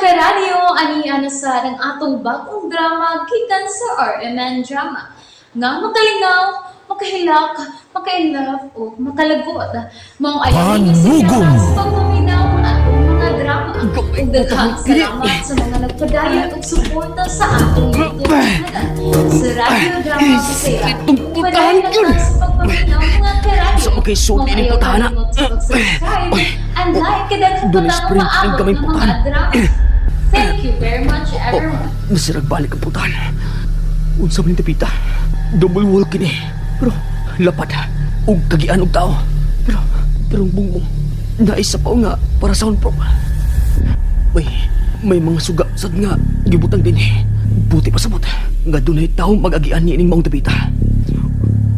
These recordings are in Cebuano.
Karadyo, ani na sa ang atong bagong drama gikan sa RMN Drama. Nga makalingaw, makahilak, makainlove o makalagot. Maong ayaw ninyo Panugong! siya sa pagpaminaw ang atong mga drama. Ug daghang salamat sa mga nagpadayon ug suporta sa atong YouTube channel. Sa Radio Drama Bisaya. Itong putahan Padayon yun! lang sa pagpaminaw, mga karadyo. Sa mga sulti Maong ning ayaw putahan, ah. kalimot sa pag-subscribe and like kada Doon kapatang spring ang maabot gamay ng mga putahan. drama. Thank you very much, Oh, everyone. nasirag balik ang putahan. Unsa man tapita. Double wall kini. Pero lapad ug kagian og tao. Pero pero ang bungbong naisa pa nga para soundproof. May mga suga sad nga gibutang dinhi. Buti pa sabot nga dunay tao magagian ni ining maong tapita.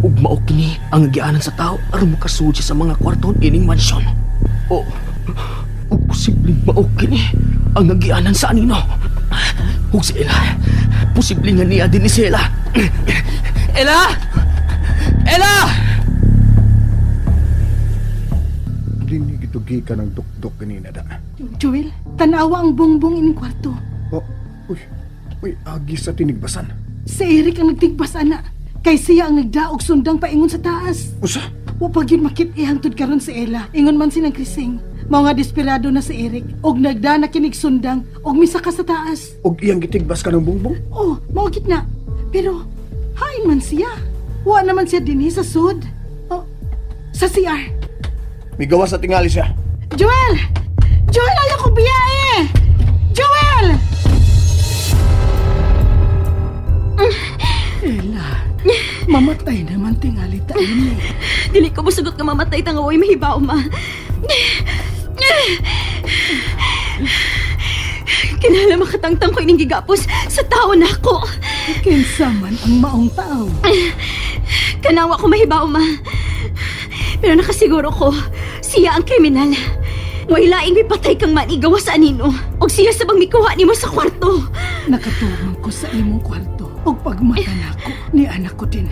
Ug mao kini ang agianan sa tao aron makasud siya sa mga kwarton ining mansyon. O ug posibleng mao kini ang agianan sa anino. Ug si Ella, posible nga niya din ni si Ella. Ella! Ella! Dinig ito gikan ng dukdok kanina da. Joel, tanawa ang bongbong ining kwarto. Oh, uy, uy, agi sa tinigbasan. Si Eric ang nagtigbas ana. Kay siya ang nagdaog sundang paingon sa taas. Usa? Wa pa gyud makit ihangtod karon si Ella. Ingon man sinang Krising. Mao nga desperado na si Eric og nagda na kinig sundang og misaka sa taas. Og iyang gitigbas ka ng bungbong? Oh, mao gid na. Pero hain man siya. Wa naman siya dinhi sa sud. Oh, sa CR. Migawa sa tingali siya. Joel! Joel, ayaw ko biyahe! Joel! Ella, mamatay naman tingali ta ini. Dili ko musugot nga mamatay ta nga way mahibaw, ma. Kinahanglan makatangtang ko ining gigapos sa tao nako. Kinsa man ang maong tao. Kanawa ko mahibaw, ma. Pero nakasiguro ko, siya ang kriminal. Way laing mipatay kang manigawa sa anino. Og siya sa bang mikuha nimo sa kwarto. Nakatubang ko sa imong kwarto. Og pagmata nako, ni anak ko din.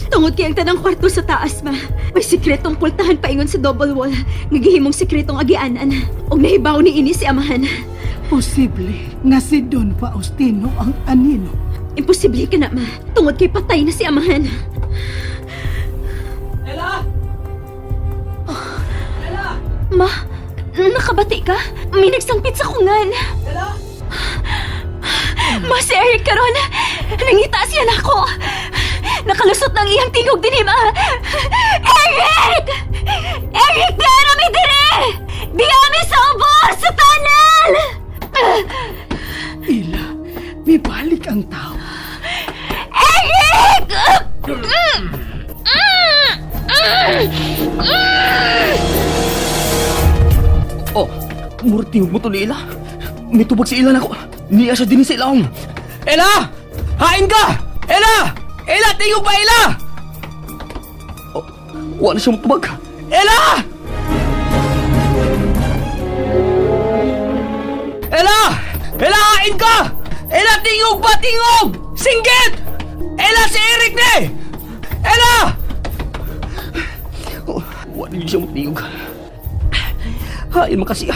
Tungod kay ang tanang kwarto sa taas, ma. May sikretong pultahan paingon sa double wall. Nga gihimong sikretong agianan. Og nahibaw ni ini si amahan. Posible nga si Don Faustino ang anino. Imposible ka na, ma. Tungod kay patay na si amahan. Ella! Ella! Ma, nakabati ka? May nagsangpit sa kungan. Ella! Ma, si Eric karon. Nangita siya nako. Nakalusot ng iyang tingog din, ma. Eric! Eric, diara mi dire! Diya mi sa ubos, sa tunnel! Ila, mibalik ang tao. Eric! Oh, murti mo to ni Ella. Mitubag si Ella nako. Niya siya din sa ilawom. Ella! Hain ka! Ella! Ella, tingog pa Ella! Oh, wala siya mutubag. Ella! Ella! Ella, hain ka! Ella, tingog pa, tingog! Singgit! Ella, si Eric ni! Ella! Oh, wala siya mutingog. Hain man kasi.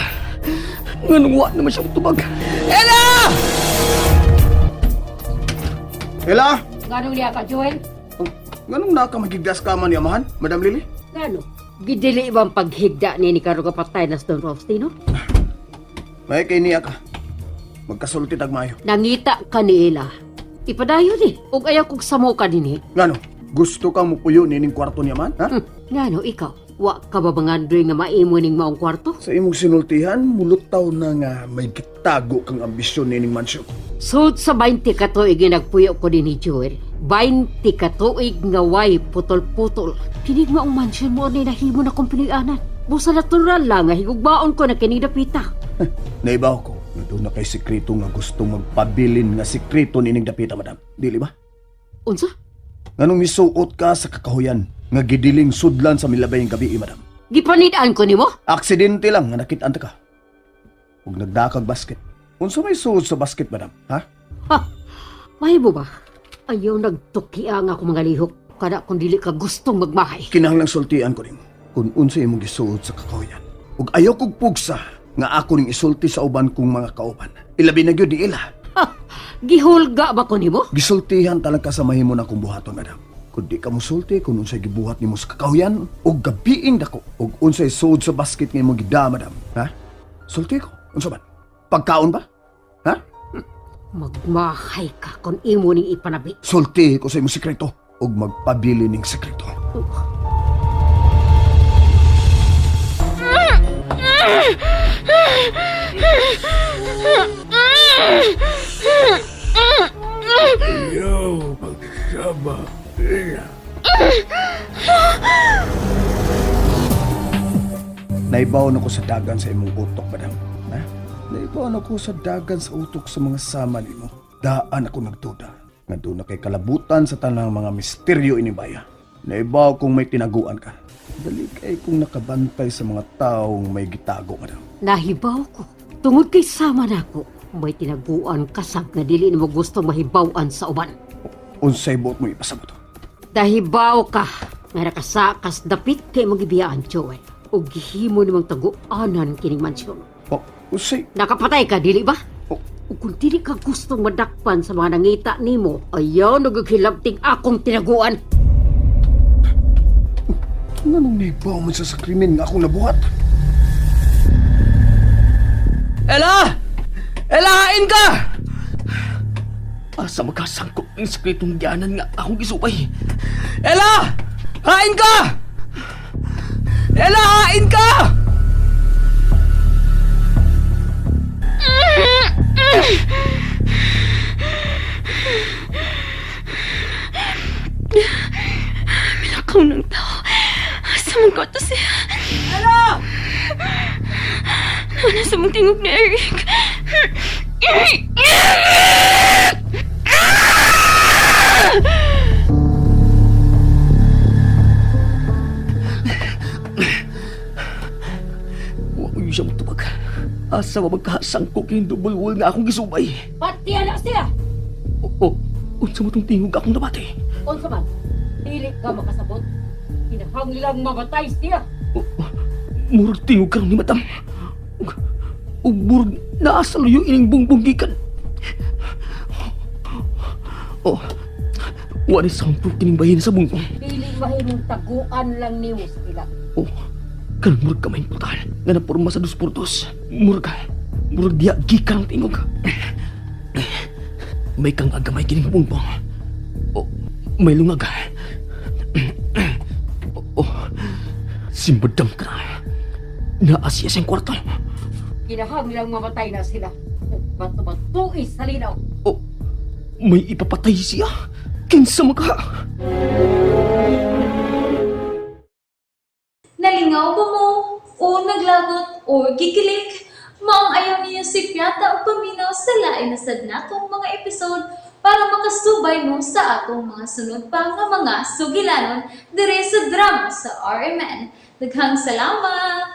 Nganong wa naman siya tubag. Ella! Ella! Nganong niya ka, Joel? Oh, nganong naka magigdas ka man ni amahan, Madam Lily? Ngano? Gidili ibang paghigda ni ni karon kapatay na si Don Faustino? May kay niya ka. Magkasulti tag mayo. Nangita ka ni Ella. Ipadayon ni. Ug ayaw kog samo ka dinhi. Ngano? Gusto kang mupuyo nining kwarto ni amahan, ha? Ngano ikaw? Wa ka ba bangandoy nga maimo ning maong kwarto? Sa imong sinultihan, mulutaw na nga may gitago kang ambisyon nining mansyon. Sud sa 20 ka tuig nga nagpuyo ko dinhi, Joel. 20 ka tuig nga way putol-putol. Kinig maong mansion mo ni nahimo na kong Pinoy-anan. Busa natural lang nga higugbaon ko na kining dapita. Naibaw ko nga doon na kay sekreto nga gusto magpabilin nga sekreto nining dapita, madam. Dili ba? Unsa? Nganong misuot ka sa kakahuyan nga gidiling sudlan sa milabay ng gabi, eh, madam. Gipanid-an ko nimo? Aksidente lang nga nakit-an ta ka. Ug nagdakag basket. Unsa may suod sa basket, madam? Ha? Ha! Mahimo ba? Ayaw nagtuki ang ako mga lihok kada kung dili ka gustong magmahay. Kinahanglang sultian ko nimo kung unsa imong gisuot sa kakahuyan. Ug ayaw kog pugsa Nga ako ning isulti sa uban kong mga kauban. Ilabi na gyud ni ila. Ha, gihulga ba ko nimo? Gisultihan talaga sa mahimo na kong buhaton, madam. Kung di ka musulti kung unsay gibuhat nimo sa kakahuyan og gabiing dako og unsay suod sa basket nga imong gida, madam. Ha? Sulti ko. Unsa man? Pagkaon ba? Ha? Magmahay ka kung imo ning ipanabi. Sulti ko sa imong sikreto og magpabili ning sikreto. Naibaw na ko sa dagan sa imong utok, madam. Ha? Naibaw na ko sa dagan sa utok sa mga sama nimo. Daan ako nagduda. Nga doon na kay kalabutan sa tanang mga misteryo ini baya. Naibaw kung may tinaguan ka. Dali kay kung nakabantay sa mga taong may gitago, madam. Nahibaw ko. Tungod kay sama nako, may tinaguan kasag nga dili nimo gusto mahibaw-an sa uban. Unsay buot mo ipasabot. Dahibaw ka nga nakasakas dapit kay magibiyaan, Joel. Ug gihimo nimong taguanan kining mansyon. Oh, unsay? Nakapatay ka, dili ba? Oh. Ug kung dili ka gustong madakpan sa mga nangita nimo, ayaw nagagilabting akong tinaguan. Nganong naibaw man sa krimen nga akong nabuhat? Ella! Ella, hain ka! Asa magkasangkop ang sekretong gianan nga akong gisubay. Ella! Hain ka! Ella, hain ka! Milakaw ng tao. Asa man ko to siya? Ella! Ano sa mong tingog ni Eric? Wa ko siya magtubag. Asa ma magkasangkop yung double wall nga akong gisubay. Pati na siya! O, o, unsa mo tong tingog akong nabati? Unsa man, dili ka makasabot. Kinahanglang mamatay siya. O, o, murag tingog karon ni madam. Ug, ug murag naa sa luyo ining bungbong gikan. O, wa ni soundproof kining bahin sa bungbong. Dili mahimong taguan lang nimo sila. O, kanang murag kamay portal nga naporma sa dos por dos. Murag, murag diya gikan ang tingog. May kang agamay kining bungbong. O, may lungag. O, si madam ka na. Naa siya sa kwarto. Kinahanglang mamatay na sila. Ug bato-batuis sa linaw. O, may ipapatay siya. Kinsa maka. Nalingaw ba mo? O naglagot o gikilig? Maong ayaw niyo si Piata o paminaw sa lain na sad natong mga episode para makasubay mo sa atong mga sunod pa nga mga sugilanon dire sa drama sa RMN. Daghang salamat!